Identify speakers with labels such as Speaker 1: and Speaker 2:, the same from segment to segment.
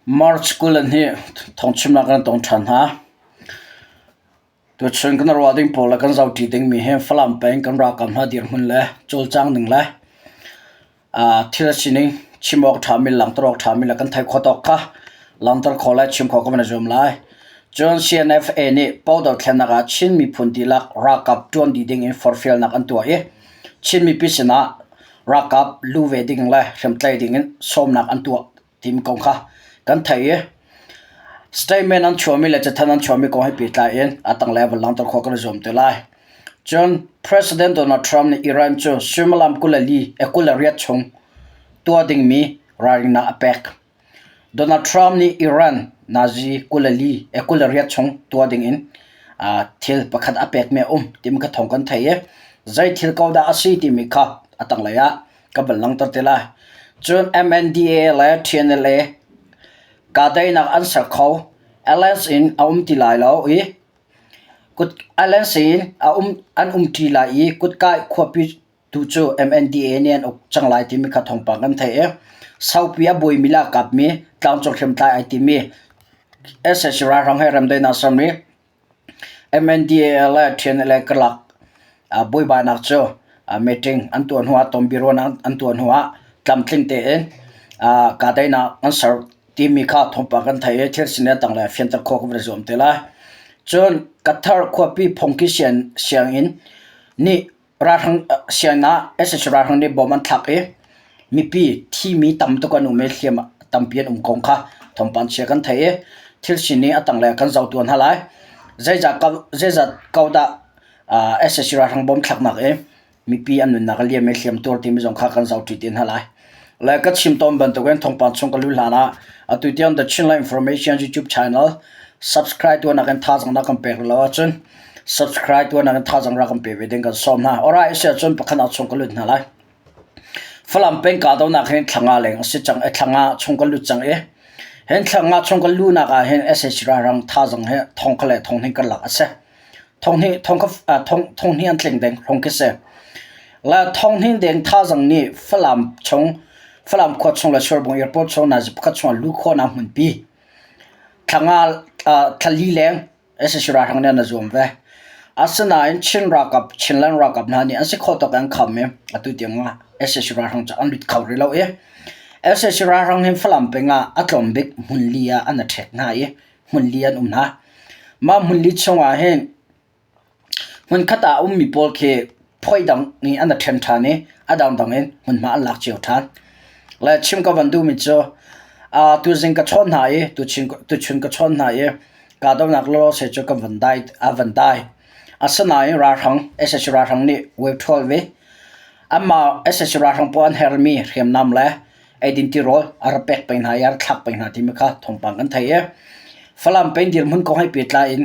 Speaker 1: March 22 thawngchimnak kan tong ṭhan hna. Tuchun kan ruah ding pawl le kan zohṭi dingmi hi Falam peng kan ralkap hna dirhmun le cawlcang ning le thil a sining chim awk ṭhami le langhter awk ṭhami le kan theih khawh tawk kha langhter khawh le chim khawh kan van i zuam lai. Cun CNFA nih Pau dothlennak ah Chin miphun dihlak ralkap ṭuan dih ding in forhfialnak an tuah i Chin mipi sinah ralkap lu ve ding le hriamtlai ding in sawmnak an tuah timi kong kha kan theih i statement an chuahmi le cathanh an chuahmi kong he pehtlai in a tanglei van langhter khawh kan i zuam te lai. Cun President Donald Trump nih Iran cu suimilam 24 28 chung tuah dingmi ralrinnak a pek. Donald Trump nih Iran nazi 24 28 chung tuah ding in thil pakhat a pekmi a um timi kha thawng kan theih i zei thil ko dah a si timi kha a tanglei ah ka van langhter te lai. Cun MNDAA le TNLA kahdaihnak an ser kho. Alliance in a um ti lai lo i alliance in a um an um ṭi lai i kutkai khuapi tu cu MNDAA nih an uk cang lai timi kha thawngpang kan theih i saupi a buaimi le a kapmi tlangcung hriamtlai ai timi sac ralhrang he remdaihnak sermi MNDAA le TNLA karlak buaibainak cu meeting an tuah hnuah tonbiaruahnak an tuah hnuah tlamtling tein kahdaihnak an ser timi kha thawngpang kan theih i thil sining dang le fianter khawh kan van i zuam te lai. Cun Qatar khuapi phungki sianginn nih Ralhrang sianginn ah sac ralhrang nih bom an thlak i mipi thimi tam tuk an um i hliam tampi an um kong kha thawngpang chia kan theih i thil sining a tanglei ah kan zoh tuan hna lai. Zeizat ko dah sac ralhrang bom thlaknak i mipi an nunnak a liam i hliam tuar timi zong kha kan zoh ṭi te hna lai. Le ka chim tawn bantukin thawngpang chung ka luh hlan ah atu tiang The Chinland Information YouTube channel subscribe tuahnak in thazaang na kan pek lo ahcun subscribe tuahnak in thazaang rak kan pe ve ding kan sawm hna. Alright, si ahcun pakhat ah chung ka lut hna lai. Falam peng kahdohnak hin thlanga leng a si cang i thlanga chung ka lut cang i hin thlanga chung ka luhnak ah hin sac ralhrang thazaang hi thong kha le thong hnih karlak a si. Thong hnih thong kha thong thong hnih an tling deng hlong khi si. La thong hnih deng thazaang nih Falam chung Falam khua chung le Surbung airport chung nazi pakhat chung ah lu khawhnak hmunpi thlanga thlali leng sac ralhrang nih an zuam ve. Asinain Chin ralkap Chinland ralkap hna nih an si khawh tawk in an kham i atu tiang ah sac ralhrang cu an lut kho rih lo i sac ralhrang hin Falam peng ah a tlawm bik hmunli ah an i ṭhek hna i hmunli an um hna. Mah hmunli chung ah hin Hmunkhat ah a ummi pawl khi phuaidang nih an i ṭhen ṭhan i a dangdang in hmunhma an lak cio ṭhan. Le chim ka van duhmi cu tuzing ka chawn hna i tuchun ka chawn hna i kahdohnak lawlaw cu kan van dai a van dai. Asinain ralhrang sac ralhrang nih wave ṭhawl ve. Anmah sac ralhrang pawl an herhmi hriamnam le eidin tirawl a ra pek peng hna i a ra thlak peng hna timi kha thawngpang kan theih i Falam peng dirhmun kong he pehtlai in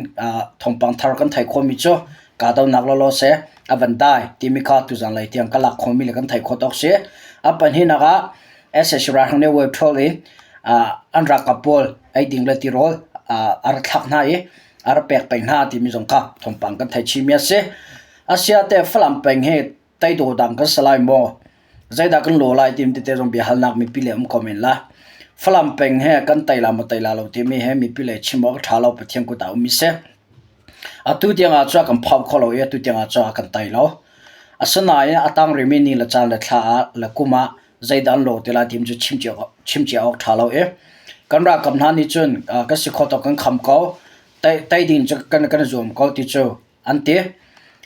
Speaker 1: thawngpang thar kan theih khawhmi cu kahdohnak lawlaw seh a van dai timi kha tuzan lei tiang ka lak khawhmi le kan theih khawh tawk si. A pahnihnak ah sac ralhrang nih wave ṭhawl in an ralkap pawl eiding le tirawl a ra thlak hna i a ra pek peng hna timi zong kha thawngpang kan theih chihmi a si. Asiate Falam peng hi teidaw dang kan si lai maw? Zeidah kan law lai timi tete zong biahalnak mipi le um ko men la. Falam peng he kan tei la maw tei la lo timi he mipi le chim awk a ṭha lo Pathian kut ah um mi si. Atu tiang ah cun a kan phau kho lo i atu tiang ah cun a kan tei lo. Asinain a tang rihmi ni le caan le thla ah le kum ah zeidah an law ti lai timi cu chim cia chim cia awk ṭha lo i kan ralkap hna nih cun kan si khawh tawk kan kham ko tei ding cu kan kan zuam ko ti cu An ti.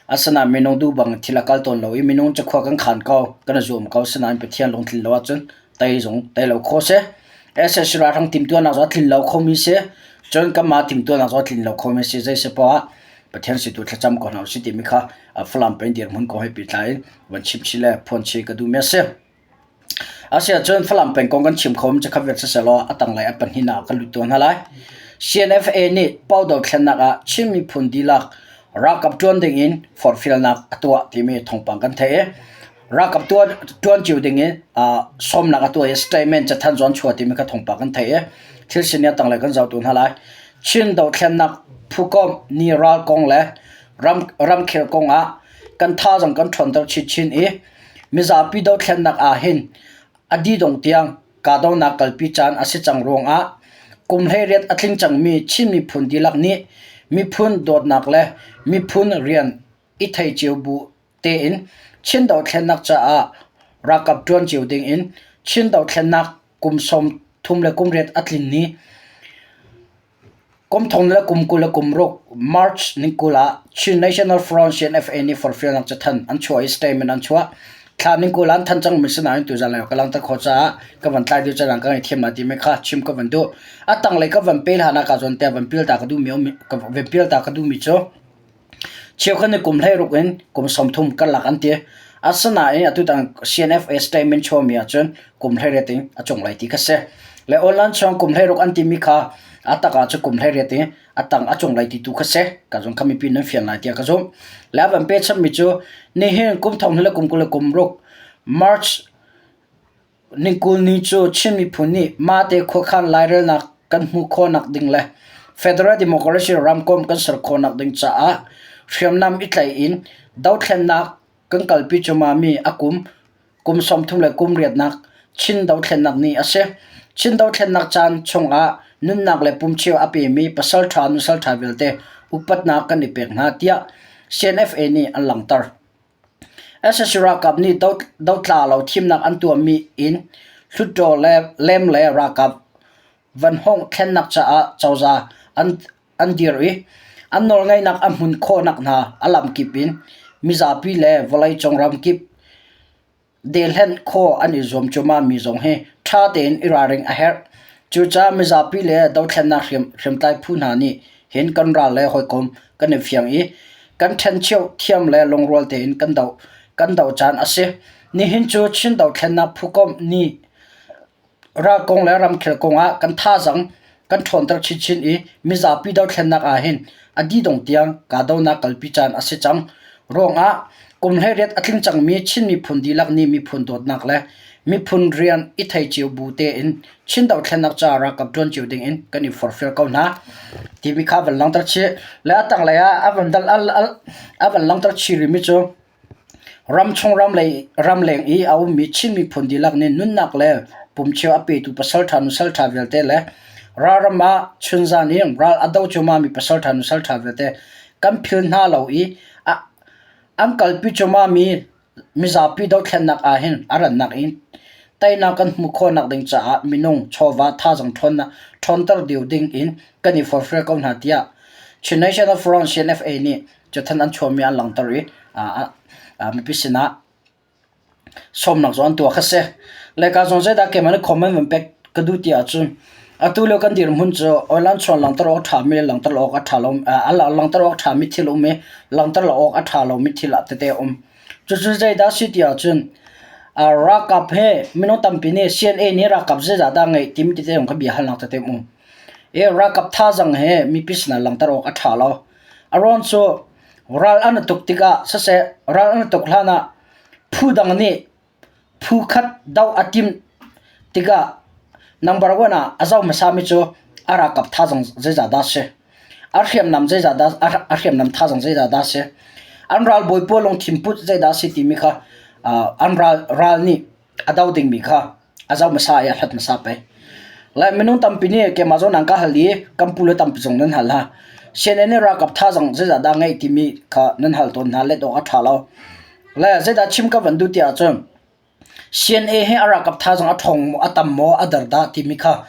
Speaker 1: Asinain minung duh bang thil a kal tawn lo i minung cu khua kan khan ko, kan i zuam ko. Asinain Pathian lungtlin lo ahcun tei zong tei lo khawh si. sac ralhrang timhtuahnak zong a tlin lo khomi si. Cun kanmah timhtuahnak zong a tlin lo khomi si. Zei si poah ah Pathian situ thlacam ko hna usih timi kha Falam peng dirhmun kong he pehtlai in van chim chih le phuan chih ka duhmi a si. Asiahcun Falam peng kong kan chim kho mi cu khat vial siselaw a tanglei a pahnihnak ah kan lut tuah hna lai. CNFA nih Pau dothlennak ah Chin miphun dihlak ralkap ṭuan ding in forhfialnak a tuah timi thawngpang kan theih i ralkap ṭuan cio ding in sawmnak a tuah i statement cathanh zong an chuah timi kha thawngpang kan theih i thil sining a tanglei kan zoh tu hna lai. Chin dothlennak phukomh ni ral kong le ramkhel kong ah kan thazaang kan ṭhawnter chinchin i Mizapi dothlennak ah hin a didong tiang kahdohnak kalpi caan a si cang ruangah. kum 18 a tling cangmi Chin miphun dihlak nih miphun dawtnak le miphun rian i thei cio bu tein Chin dothlennak caah ralkap ṭuan cio dingin Chin dothlennak kum 38 a tlin ni Kum thong le kum 26 March ni 20 ah Chin National Front CNFA nih forhfialnak cathanh an chuah i statement an chuah. Thla ni 20 an thanh cangmi si nain tuzan lei ka langhter khawh caah ka van tlai dih canang ka ngaihthiam lai timi kha chim ka van duh. A tanglei ka van pe hlan ah ka zawn te van pil ta ka duhmi ka van pil ta ka duhmi cu Cheukhat nih kum 16 in kum 30 karlak an ti. Asinain atutan CNFA statement chuahmi ahcun kum 18 in a cunglei ti kha si. Le online chung kum 16 an timi kha a tak ah cun kum 18 in a tang a cunglei ti tu kha si. Ka zung kha mipi nan fian lai tiah ka zumh. Le a van pechammi cu nihin kum thong le kum 26 March Ningkul ni cu Chin miphun nih mahte khuakhan lairelnak kan hmuh khawhnak ding le Federal Democracy ramkomh kan ser khawhnak ding caah hriamnam i tlaih in dothlennak kan kalpi cuahmahmi a kum kum 38nak Chin dothlennak ni a si. Chin dothlennak caan chungah nunnak le pumcheu a pemi pasalṭha nusalṭha vialte upatnak kan i pek hna tiah CNFA nih an langhter. Sac ralkap nih dotla lo thimnak an tuahmi in Hluttaw lem le ralkap vanhawng thlennak caah cozah an dir i an nawlngeihnak a hmun khawhnak hna a lamkip in mizapi le vawleicung ramkip Dehhlen khawh an i zuam cuahmahmi zong hi ṭha tein i ralring a herh. Cucaah mizapi le dothlennak hriamtlai phu hna nih hin kan ral le hawikom kan i fiang i kan ṭhencheu thiam le lungrual tein kan doh kan doh caan a si. Nihin cu Chin dothlennak phukomh nih Ral kong le ramkhel kong ah kan thazaang kan ṭhawnter chinchin i mizapi dothlennak ah hin a didong tiang kahdohnak kalpi caan a si cang ruangah kum 18 a tling cangmi Chin miphun dihlak nih miphun dawtnak le miphun rian i thei cio bu tein Chin dothlennak caah ralkap ṭuan cio ding in kan i forhfial ko hna timi kha van langhter chih. Le a tanglei ah a van dal a van langhter chih rihmi cu Ramchung ramleng i a ummi Chin miphun dihlak nih nunnak le pumcheu a petu pasalṭha nusalṭha vialte le ralram ah chunzan i ral a do cuahmahmi pasalṭha nusalṭha vialte kan phil hna lo i an kalpi cuahmahmi mizapi dothlennak ahhin a rannak in teinak kan hmuh khawhnak ding caah minung chawva thazaang ṭhawnter deuh ding in kan i forhfial ko hna tiah Chin National Front CNFA nih Cathan an chuahmi an langhter i mipi sinah sawmnak zong an tuah kha si. Le ka zong zeidah keimah nih comment van pek ka duh ti ahcun atu lio kan dirhmun cu oilan chuan langhter awk a ṭhami le langhter awk a ṭha lo langhter awk a ṭhami thil a um i langhter lo awk a ṭha lomi thil ah tete a um. Cucu zeidah a si ti ahcun ralkap he minung tampi nih CNA nih ralkap zeizah dah ngeih timi tete zong kha bia halnak tete a um. I ralkap thazaang he mipi sinah langhter awk a ṭha lo. A ruang cu ral an i tuk tikah siseh ral an i tuk hlanah phu dang nih phu khat doh a timh tikah number one ah a zoh hmasami cu a ralkap thazaang zeizah dah a si. A hriamnam zeizah dah a hriamnam thazaang zeizah dah a si. An ralbawi pawl lungthin put zeidah a si timi kha an ral ral nih a do dingmi kha a zoh hmasa i a hlat hmasa pei. Lai minung tampi nih keimah zawn an ka hal i kan pu le tampi zong nan hal hna. CNN nih ralkap thazaang zeizah dah ngeih timi kha nan hal tawn hna let awk a ṭha lo. Le zeidah chim ka van duh ti ahcun CNA hi a ralkap thazaang a ṭhawng maw a tam maw a der dah timi kha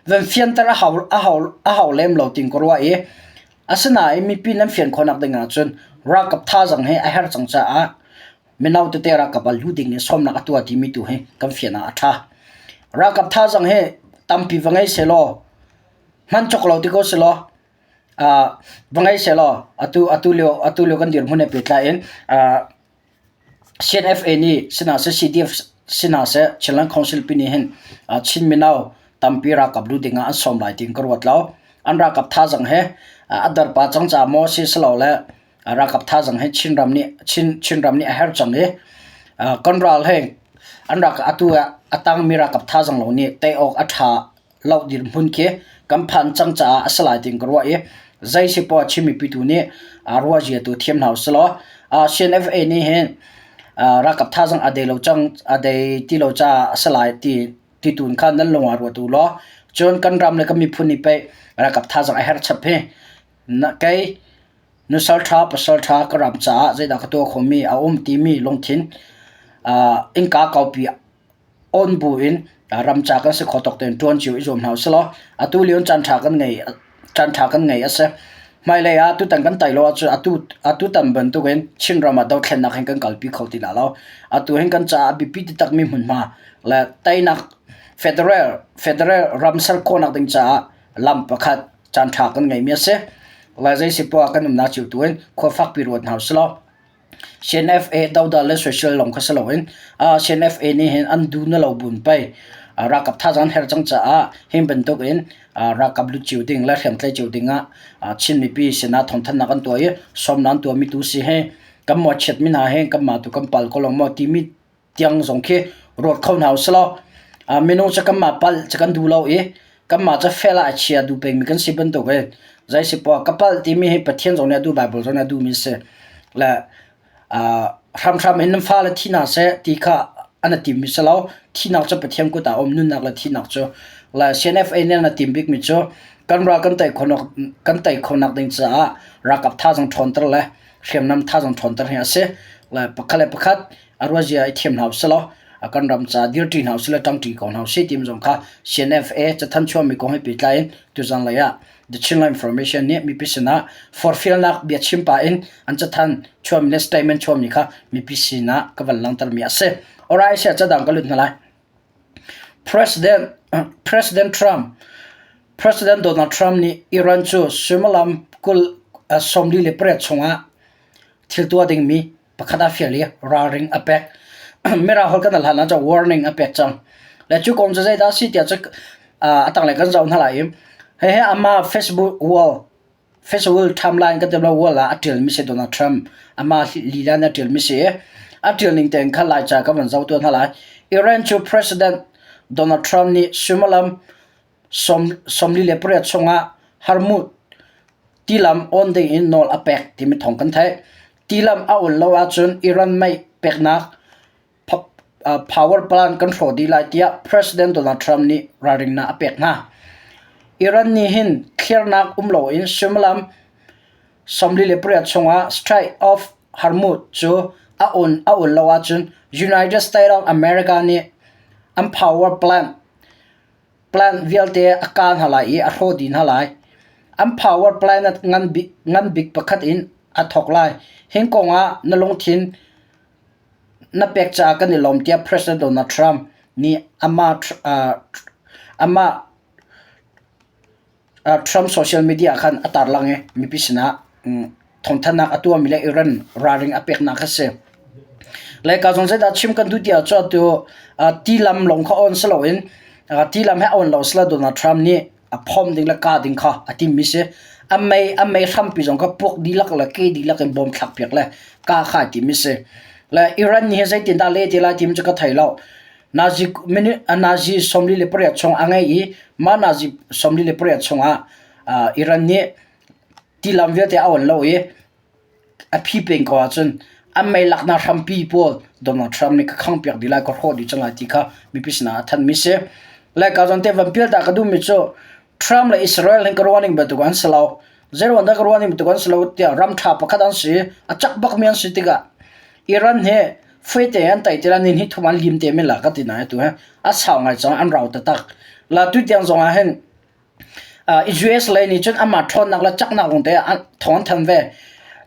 Speaker 1: van fianter a hau a hau a hau lem lo tiin ka ruah i asinain mipi nan fian khawhnak ding ahcun ralkap thazaang hi a herh cang caah Mino tete ralkap ah lu ding in sawmnak a tuah timi tu hi kan fian ah a ṭha. Ralkap thazaang hi tampi va ngei sehlaw hman cawk lo ti ko selaw va ngei sehlaw atu atu lio atu lio kan dirhmun he pehtlai in CNFA nih sinah seh CDF sinah seh Chinland Council pi nih hin Chin mino tampi ralkap lu ding ah an sawm lai tiin ka ruat lo. An ralkap thazaang he a darpa cang caah maw si silo le Ralkap thazaang hi Chinram nih Chin Chinram nih a herh cang i kan ral he an rak atu ah a tangmi ralkap thazaang lo nih tei awk a ṭha lo dirhmun khi kan phan cang caah a si lai tiin ka ruah i zei si poah Chin mipi tu nih ruah zia tu thiam hna usih law CNFA nih hin ralkap thazaang a dei lo cang a dei ti lo caah a si lai ti ti tu in khan nan lung ah ruat u law. Cun kan ram le kan miphun nih pei ralkap thazaang a herh chap hi. Na kei nusal ṭha pasal ṭha ka ram caah zeidah ka tuah khomi a um timi lungthin innka kaupi on bu in ram ca kan si kho tawk tein ṭuan cio i zuam hna usih law atu lio caan ṭha kan ngei caan ṭha kan ngei a si. Hmailei ah tutan kan tai lo ahcun atu atutan bantukin Chinram ah dothlennak hin kan kalpi kho ti la lo. Atu hin kan caah a biapi taktakmi hmunhma le teinak federal federal ram ser khawhnak ding caah lam pakhat caan ṭha kan ngeimi a si. Le zei si poah kan umnak cio tu in khua fakpi ruat hna usih law CNFA dodal le social lawng kha si loin CNFA nih hin an duh na lo bun pei ralkap thazaang an herh cang caah hin bantuk in ralkap lut cio ding le hriamtlai cio ding ah Chin mipi sinah thawngthanhnak an tuah i sawmnak an tuahmi tu si hi kan mawhchiatmi hna hi kanmah tu kan pal ko lo maw timi tiang zong khi ruat kho hna usih law minung cu kanmah palh cu kan duh lo i kanmah cu fel ah a chia duh pengmi kan si bantuk in zei si poah ka palh timi hi Pathian zong nih a duh Baibal zong nih a duhmi a si. Le hramhram in nan fale thi hna seh ti kha an i timmi si lo. Thihnak cu Pathian kut ah a um nunnak le thihnak cu. Le CNFA nih an i tim bikmi cu kan ral kan tei khawhnak kan tei khawhnak ding caah ralkap thazaang ṭhawnter le hriamnam thazaang ṭhawnter hi a si. Le pakhat le pakhat a ruazia i thiam hna usih law kan ram ca dirṭi hna usih law ṭangṭi ko hna usih timi zong kha CNFA cathanh chuahmi kong he pehtlai in tuzan lei ah The Chinland Information nih mipi sinah forhfialnak biachim pah in an cathanh chuahmi le statement chuahmi kha mipi sinah ka van langhtermi a si. Alright, sia cadang ka lut hna lai. President President Trump President Donald Trump nih Iran cu suimilam 20 48 chungah thil tuah dingmi pakhat a fial i ralring a pek. Mirang holh kan hlan ah cun warning a pek cang. Le cu kong cu zeidah a si tiah cu a tanglei kan zoh hna lai i hihi amah Facebook wall Facebook timeline kan ti lo wall ah a ṭialmi si Donald Trump amah lila nih a ṭialmi si i a ṭial ning tein khan Laica kan van zoh tuah hna lai. Iran cu President Donald Trump nih suimilam 48 chungah Hormuz tilam awn dingin nawl a pek timi thawng kan theih. Tilam a awn lo ahcun Iran mei peknak power plant kan hrawh dih lai tiah President Donald Trump nih ralringnak a pek hna. Iran nih hin thlirnak um loin suimilam 48 chungah Strait of Hormuz cu a awn a awn lo ahcun United States of America nih an power plant Plant vialte a kah hna lai i a hrawh dih hna lai. An power plant ngan bik pakhat in a thawk lai. Hi kong ah na lungthin na pek caah kan i lawm tiah President Donald Trump nih amah amah Trump social media ah khan a tarlang i mipi sinah thawngthanhnak a tuahmi le Iran ralring a peknak kha si. Laica zong zeidah chim kan duh ti ahcun atu tilam lawng kha on si loin tilam he on lo sila Donald Trump nih a phomh ding le kah ding kha a timmi si. A mei a mei hrampi zong kha puak dihlak le ke dihlak in bom thlak piak le kah kha a timmi si. Le Iran nih hin zeitindah leh ti lai timi cu ka thei lo. Nazi minute nazi 48 chung a ngei i mah nazi 48 chungah Iran nih tilam vialte a on lo i a phi peng ko ahcun an mei laknak hrampi pawl Donald Trump nih ka khangpiak dih lai ka hrawh dih cang lai ti kha mipi sinah a thanmi si. Le ka zawn te van pial ta ka duhmi cu Trump le Israel hin ka ruah ning bantuk an si lo. Zeiruang dah ka ruah ning bantuk an si lo tiah ram ṭha pakhat an si, a cak bakmi an si tikah Iran hi fete an tai ti la nin hi thum an lim te men la ka ti na tu he a sau ngai cang an rau taktak. La tu tiang zong ah hin US lei nih cun amah ṭhawnnak le caknak lawngte ah thawng an thanh ve.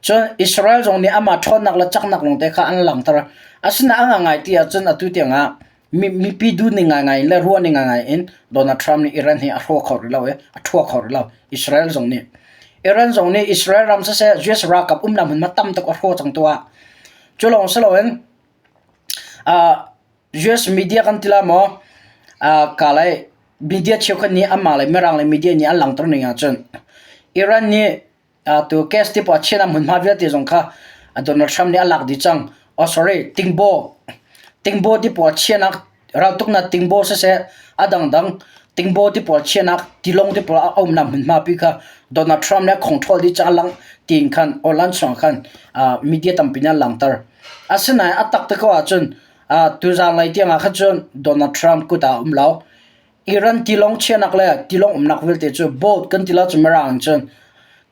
Speaker 1: Cun Israel zong nih amah ṭhawnnak le caknak lawngte kha an langhter. Asinain a ngai ti ahcun atu tiangah mipi duhning ngaingai in le ruahning ngaingai in Donald Trump nih Iran hi a hraw kho rih lo i a ṭhua kho rih lo. Israel zong nih. Iran zong nih Israel ram siseh US ralkap umnak hmunhma tam tuk a hraw cang tuah. Cu lawng si loin US media kan ti la maw ka lei media cheukhat nih anmah le Mirang le media nih an langhter ning ahcun Iran nih tu gas ti pawl China hmunhma vialte zong kha Donald Trump nih a lak dih cang. Oh sorry, tingbaw tingbaw ti pawl chianak raltuknak tingbaw siseh a dangdang tingbaw ti pawl chianak tilawng ti pawl a umnak hmunhma pi kha Donald Trump nih a control dih cang lang tiin khan online chung khan media tampi nih an langhter. Asinain a tak te ko ahcun tuzaan lei tiang ah khan cun Donald Trump kut ah a um lo. Iran tilawng chiahnak le tilawng umnak vialte cu boat kan ti lo cu Mirang in cun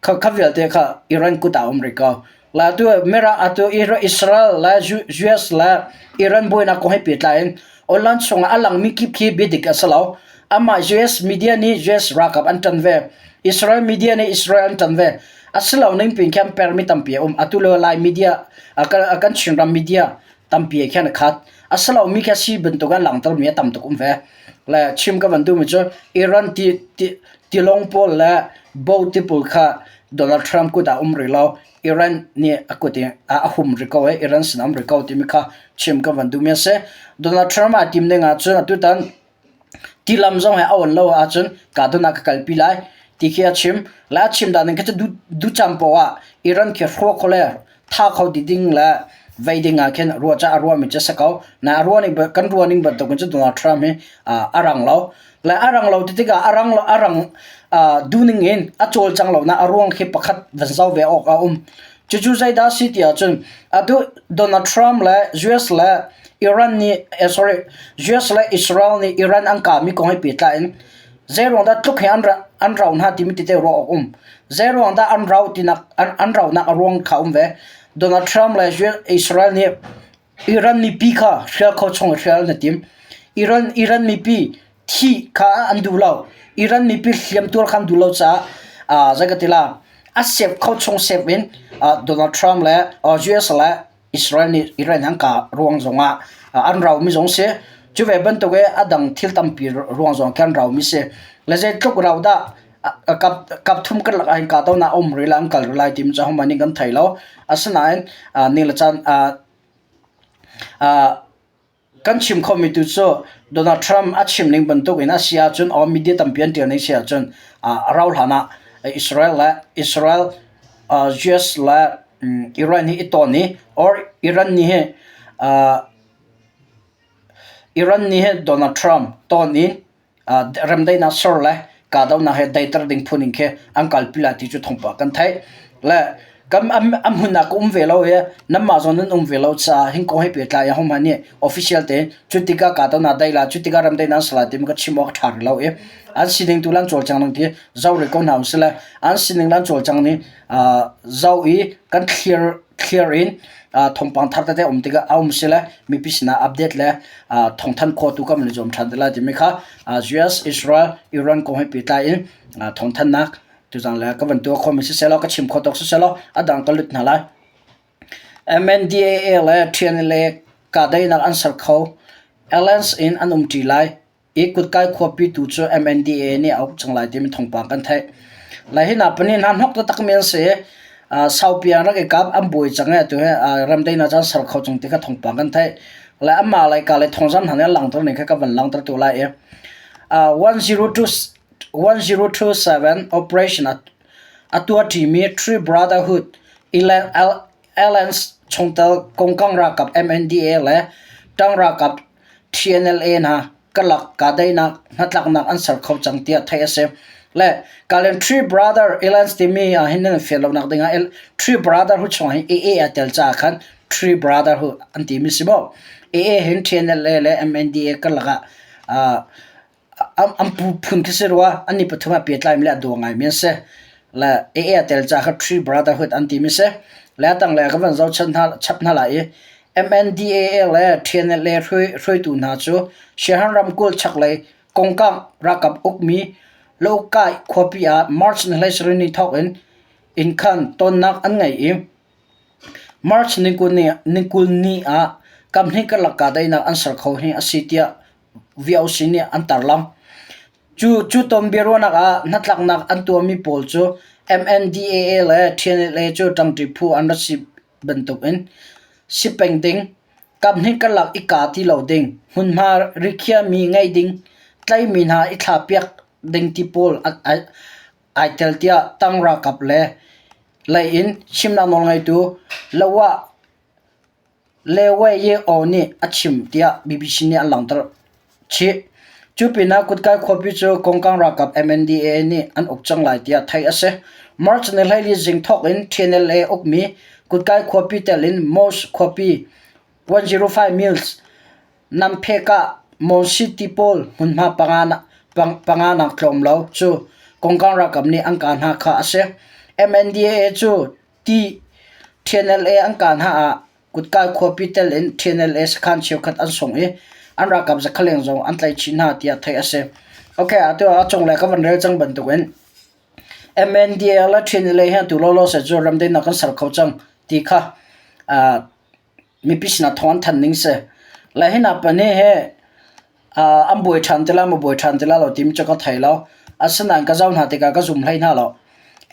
Speaker 1: kha vialte kha Iran kut ah um rih ko. La atu Mirang atu Israel le US le Iran buainak kong he pehtlai in online chungah a langmi kip khi biadik a si lo. Amah US media nih US ralkap an ṭan ve. Israel media nih Israel an ṭan ve. A si lo ning pin khan permi tampi a um. Atu le Lai media kan Chinram media tampi ah khan a khat. A si lomi kha si bantuk an langhtermi a tam tuk um ve. Le chim ka van duhmi cu Iran ti, ti, tilawng pawl le boat ti pawl kha Donald Trump kut ah um rih lo. Iran nih a kut in a hum rih ko i Iran sin um rih ko timi kha chim ka van duhmi a si. Donald Trump aa tim ding ahcun atutan Tilam zong he a on lo ahcun kahdohnak ah ka kalpi lai ti khi a chim. Le a chim dan in kha cu ducam poah ah Iran khi hrawk kho le tha kho ti ding le vei ding ah khin ruah cah a ruahmi cu a si ko. Na a ruah ning kan ruah ning bantuk in cu Donald Trump hi a rang lo. Le a rang lo ti tikah a rang lo a rang duhning in a cawlcang lo na a ruang khi pakhat van zoh ve awk a um. Cucu zeidah a si ti ahcun atu Donald Trump le US le Iran nih sorry US le Israel nih Iran an kahmi kong he pehtlai in zeiruang dah tluk he an an rau hna timi tete ruah awk um. Zeiruang dah an rau tinak an, an raunak a ruang kha um ve. Donald Trump le Israel nih Iran mipi kha hrial kho chung hrial na tim. Iran Iran mipi thih kha an duh lo. Iran mipi hliamtuar kha an duh lo caah uh, zei ka ti la a sep kho chung sep in uh, Donald Trump le uh, US le Israel nih Iran an ka ruang zongah uh, an rau mi zong si. Cu ve bantuk i a dang thil tampi ruang zong khan rau mi si. Le zeitluk rau dah kap kap thum kan lak ah ka to na um rih la an kal rih lai tim cu hohmanh nih kan thei lo. Asinain uh, ni le caan uh, uh, Kan chim khomi tu cu Donald Trump a chim ning bantuk in a si ahcun or media tampi an ṭial ning si ahcun a rauh hlan ah Israel le Israel US le Iran hi i tawn i or Iran nih hi Iran nih hi Donald Trump tawn i remdaihnak ser le kahdohnak he daiter ding phun in khi an kalpi lai ti cu thawngpang kan theih. Le kan a hmun ah ka um ve lo i nanmah zong nan um ve lo caah hin kong he pehtlai ahohmanh nih official tein cu tikah kahdohnak dai lai cu tikah remdaihnak an ser lai timi ka chim awk a ṭha rih lo i an sining tu lan cawlcang ning ti zoh rih ko hna usih le an sining lan cawlcang ning zoh i kan thlir thlir in thawngpang thar tete um tikah a um si le mipi sinah update le thawngthanh khawhtu kan van i zuam ṭhan te lai timi kha US, Israel, Iran kong he pehtlai in thawngthanhnak tuzang le ka van tuah khawhmi siseh law ka chim khawh tawk siseh law a dang ka lut hna lai. MNDAA le TNLA kahdaihnak an ser kho. Alliance in an umṭi lai. I kutkai khuapi tu cu MNDAA nih a uk cang lai timi thawngpang kan theih. Lai hi hna pahnih hna hnok taktakmi an si i saupi an rak i kap, an buai cang i atu hi remdaihnak caan ser kho cang ti kha thawngpang kan theih. Le anmah lei ka le thawngzam hna nih an langhter ning kha ka van langhter tu lai i 1027 operation a tuahṭimi Tree Brotherhood Alliance chungtel Kongkang ralkap MNDAA le Tang ralkap TNLA hna karlak kahdaihnak hnatlaknak an ser kho cang tiah theih a si. Le Kalen Tree Brother Alliance timi ah hin nan fian lonak ding ah Tree Brotherhood chungah hin AA aa tel caah khan Tree Brotherhood an timi si maw? AA hin TNLA le MNDA karlak ah An pu phun khi si rua. An nih pathum ah pehtlaimi le a daw ngaimi an si. Le AA a tel caah kha Tree Brotherhood an timi si. Le a tanglei ah ka van zoh chap hna lai i MNDAA le TNLA hruaitu hna cu Siahan ramkulh chaklei Kongkang ralkap ukmi Laukkai khuapi ah March ni 17 ni thawk in innkhan tonnak an ngei i March ni 20 ni ah kamhnih karlak kahdaihnak an ser kho hi a si tiah VOC nih an tarlangh. Cu ton biaruahnak ah hnatlaknak an tuahmi pawl cu MNDAA le TNLA cu ṭangṭi phu an rak si bantukin si peng ding, kaphnih karlak i kaa ti lo ding, hmunhma rikhiahmi ngeih ding, tlaihmi hna i thlahpiak ding ti pawl ai tel tiah tang ralkap le lei in chimnak nawlngeitu Lawah Le Wei Ye Oo nih a chim tiah BBC nih an langhter chih. Cu pinah Kutkai khuapi cu Kongkang ralkap MNDAA nih an uk cang lai tiah theih a si. March ni 14 zing thawk in TNLA ukmi Kutkai khuapi tel in Mos khuapi 105 miles Namphek ah Mon City pawl hmunhma panga. panga nak tlawm lo cu Kongkang ralkap nih an kah hna kha a si. MNDAA cu TNLA an kah hna ah Kutka khuapi tel in TNLA sakhan cheukhat an sung i an ralkap zakhaleng zong an tlaih chih hna tiah theih a si. Okay, atu ah a cunglei ka van rel cang bantukin MNDAA le TNLA hi atu lawlaw se cu ramdaihnak kan ser kho cang ti kha mipi sinah thawng an thanh ning si. Le hi hna pahnih hi An buai ṭhan ti lai maw buai ṭhan ti lai lo timi cu ka thei lo. Asinain ka zoh hna tikah ka zum hlei hna lo.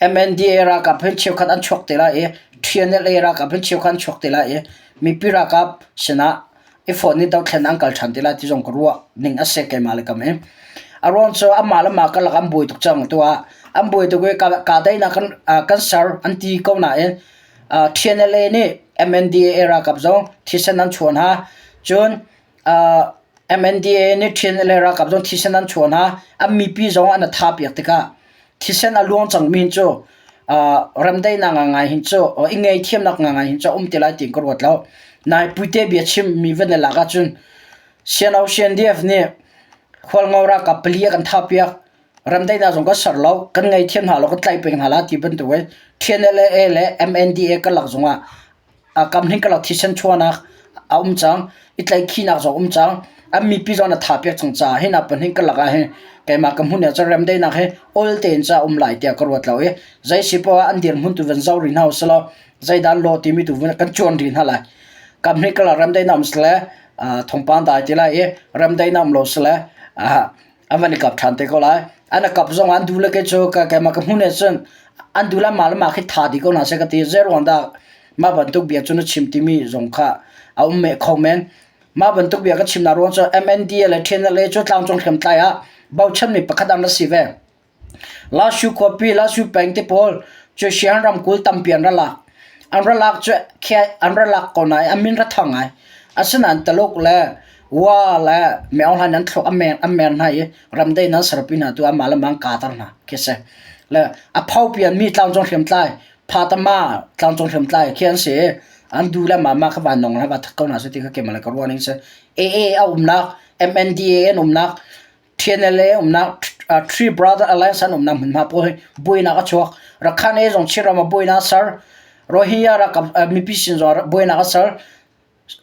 Speaker 1: MNDAA ralkap hin cheukhat an chuak te lai i TNLA ralkap hin cheukhat an chuak te lai i mipi ralkap sinah i fawn i dothlen an kal ṭhan te lai ti zong ka ruah ning a si keimah le kam i. A ruang cu anmah le mah karlak an buai tuk cang. Tu ah an buai tuk i kahdaihnak kan ser an ti ko nain TNLA nih MNDAA ralkap zong thisen an chuah hna. Cun MNDAA nih ṭhian le ralkap zong thisen an chuah hna. An mipi zong an i thapiak tikah thisen a luang cangmi hin cu remdaihnak ngangai hin cu i ngaihthiamnak ngangai hin cu a um ti lai tiin ka ruat lo. Nai puite bia chimmi van i lak ahcun CNO CNDF nih Hualngo ralkap pali a kan thahpiak. Remdaihnak zong kan ser lo, kan ngaihthiam hna lo, kan tlaih peng hna la ti bantuk in TNLA le MNDAA karlak zongah kam hling karlak thisen chuahnak a um cang i tlaihkhihnak zong um cang. An mipi zong an tha piak cang caah hi hna pahnih karlak ah hin keimah ka hmun ah cun remdaihnak hi awl tein ca um lai tiah ka ruat lo i zei si poah ah an dirhmun tu van zoh rih hna usih law zeidah law timi tu vun kan cuan rih hna lai. Kam hnih karlak remdaihnak um sile thawngpang dai ti lai i remdaihnak um lo sile an van i kap ṭhan te ko lai. An i kap zong ah an duh le kei cu keimah ka hmun ah cun an duh le mah le mah khi tha dih ko hna seh ka ti. Zeiruang dah mah bantuk bia cu na chim timi zong kha a um meh kho men. Mah bantuk bia ka chimnak ruang cu MNDA le TNLA cu tlangcung hriamtlai ah bochanmi pakhat an ra si ve. Lashu khuapi, Lashu peng te pawl cu Sian ramkulh tampi an ra lak. An ra lak cu an ra lak ko nain an min ra thang ngai. Asinain Taluk le Wa le Meo hlan an thluak an mer, an mer hna i ramdaih nan serpi hna tu anmah le mah an kaater hna khi si. Le a phopi an mi tlangcung hriamtlai, Phatama tlangcung hriamtlai khi an si i an du le mah mah kha van nong hna va that ko hna seh ti kha keimah le ka ruah ning si. AA a umnak, MNDAA an umnak, TNLA umnak Three Brother Alliance an umnak hmunhma pawl hi buainak a chuak. Rakhine zong Chinram ah buainak a ser. Rohingya ralkap mipi sin zong buainak a ser.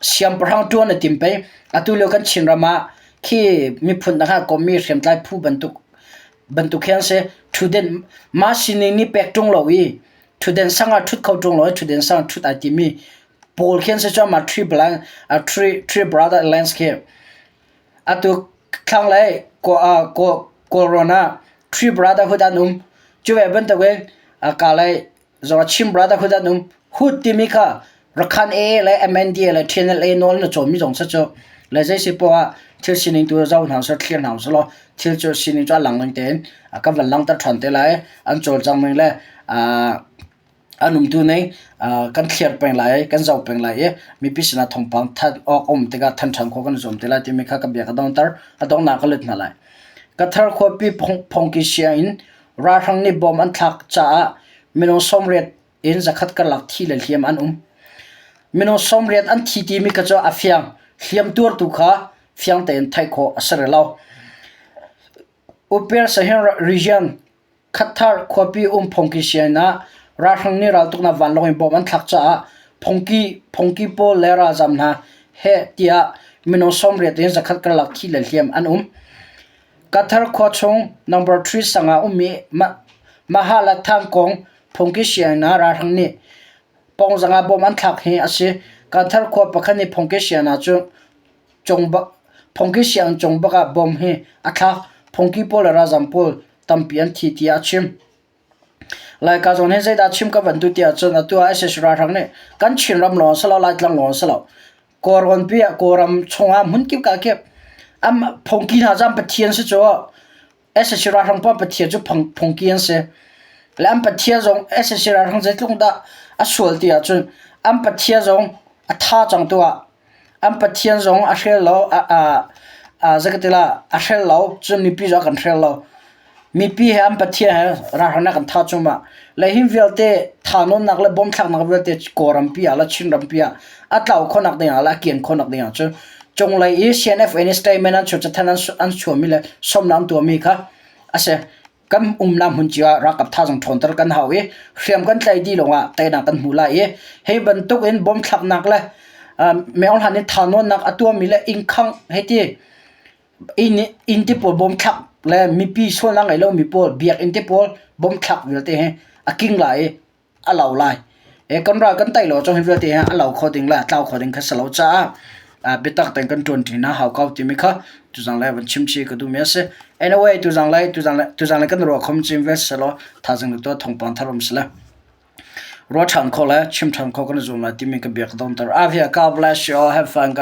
Speaker 1: Siangpahrang ṭuan a tim pei. Atu lio kan Chinram ah khi miphun dang ah kommi hriamtlai phu bantuk bantuk khi an si. Ṭhutden mah sining nih pek ṭung lo i ṭhutden sang ah ṭhut kho ṭung lo i ṭhutden sang ah ṭhut ai timi pawl khi an si cu mah Three Brother Alliance khi. Atu thlanglei Kawlrawn ah Three Brotherhood an um. Cu ve bantukin Kalay zongah Chin Brotherhood an um. Hood timi kha Rakhan AA le MNDA le TNLA nawl na cawnmi zong si cu. Le zei si poah ah thil sining tu zoh hna usih, thlir hna usih law thil cu sining cu a lang ning tein kan van langhter ṭhan te lai. An cawlcang ning le An umtu ning kan thliar peng lai i kan zoh peng lai i mipi sinah thawngpang thanh awk a um tikah thanh ṭhan khawh kan i zuam te lai timi kha ka bia ka donghter. A donghnak ka let hna lai. Qatar khuapi phongki sianginn ralhrang nih bom an thlak caah minung 80 in zakhat karlak thi le hliam an um. Minung 80 an thi timi kha cu a fiang. Hliam tuartu kha fiang tein theih khawh a si rih lo. Upper Sahin region Khatthar khuapi um phungki sianginn ah ralhrang nih raltuknak vanlawng in bom an thlak caah phungki phungki pawl le ralzam hna heh tiah minung 80 in zakhat karlak thi le hliam an um. Qatar khua chung number 3 sang ah ummi Mahalathan kong phungki sianginn ah ralhrang nih pawngzang ah bom an thlak hi a si. Qatar khua pakhat nih phungki sianginn ah cun Phungki sianginn cung bak ah bom hi a thlak. Phungki pawl le ralzam pawl tampi an thi tiah a chim. Laika zawn hi zeidah chim ka van duh tiah cun atu ah sac ralhrang nih kan Chinram lawng si lo Laitlang lawng si lo Kawlrawn pi ah Kawlram chungah hmunkip ka kip am phungki hna cu an pathian si cu sac ralhrang pawl pathian cu phungki an si. Le an pathian zong sac ralhrang zeitluk dah a sual ti ahcun an pathian zong a tha cang tu ah An Pathian zong a hrel lo, a hrel lo, cun mipi zong a kan hrel lo. Mipi he an Pathian he ralhrang nih a kan thah cuahmah. Le hi vialte thahnawnnak le bomthlaknak vialte Kawlrampi ah le Chinrampi ah a tlau khawhnak ding ah le a kian khawhnak ding ah cun Cunglei i CNF in statement an chuah cathanh an chuahmi le sawmnak an tuahmi kha a si. Kan umnak hmun cio ah ralkap thazaang ṭhawnter kan hau i hriam kan tlaih dih lawngah teinak kan hmu lai i hi bantuk in bom thlaknak le meng hlan in thahnawnnak a tuahmi le inn khangh hei ti inn te pawl bom thlak le mipi sualnak ngei lomi pawl biakinn te pawl bom thlak vialte hi a king lai i a lo lai. Kan ral kan tei lo cu hi vialte hi a lo kho ding le a tlau kho ding kha si lo caah biatak tein kan ṭuanṭi hna hau ko timi kha tuzang lei van chim chih ka duhmi a si. Anyway, tuzang lei tuzang lei kan ruah khom cim ve selaw thazaang tu thawngpang thar um sile. Ruah ṭhan kho le chim ṭhan kho kan zum lai timi ka bia ka donter. Avia, God bless you all. Have fun guys.